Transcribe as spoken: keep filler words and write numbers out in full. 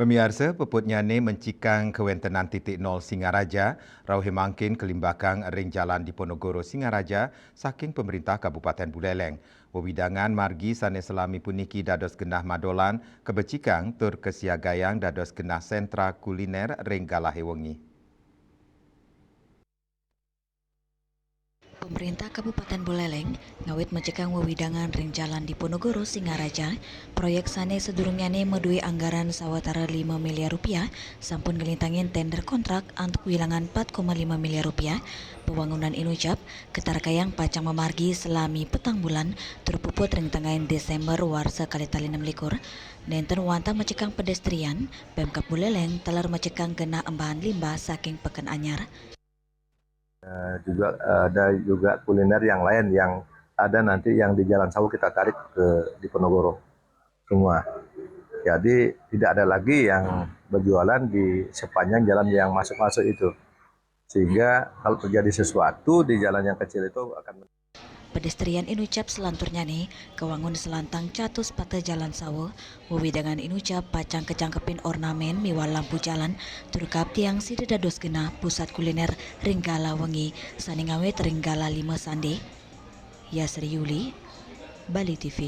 Pamiarsa, puputnyane mencikang kawentenan titik nol Singaraja, rauh mangkin kalimbakang ring Jalan Diponegoro Singaraja saking pemerintah Kabupaten Buleleng. Wewidangan margi sane salami puniki dados genah madolan, kabecikang tur kasiagayang dados genah sentra kuliner ring galahe wengi. Pemerintah Kabupaten Buleleng ngawit mencikang wewidangan ring Jalan Diponegoro Singaraja, proyek sane sadurungnyane madue anggaran sawatara lima miliar rupiah, sampun nglintangin tender kontrak antuk wilangan empat koma lima miliar rupiah. Pawangunan inucap katarkayang pacang mamargi salami petang bulan, tur puput ring tenggahin Desember warsa kalih tali nem likur. Nenten wantah mencikang pedestrian, Pemkab Buleleng taler mencikang genah embahan limbah saking Peken Anyar. Eh, juga, eh, ada juga kuliner yang lain yang ada nanti yang di Jalan Sawo kita tarik ke Diponegoro semua. Jadi tidak ada lagi yang berjualan di sepanjang jalan yang masuk-masuk itu. Sehingga kalau terjadi sesuatu di jalan yang kecil itu akan Pedestrian inucap salanturnyane kawangun salantang catus pateh Jalan Sawo. Wewidangan inucap pacang kacangkepin ornamen miwah lampu jalan, tur kaaptiang sida dados genah pusat kuliner ring gala wengi sane ngawit ring gala lima sande. Yasri Yuli, Bali T V.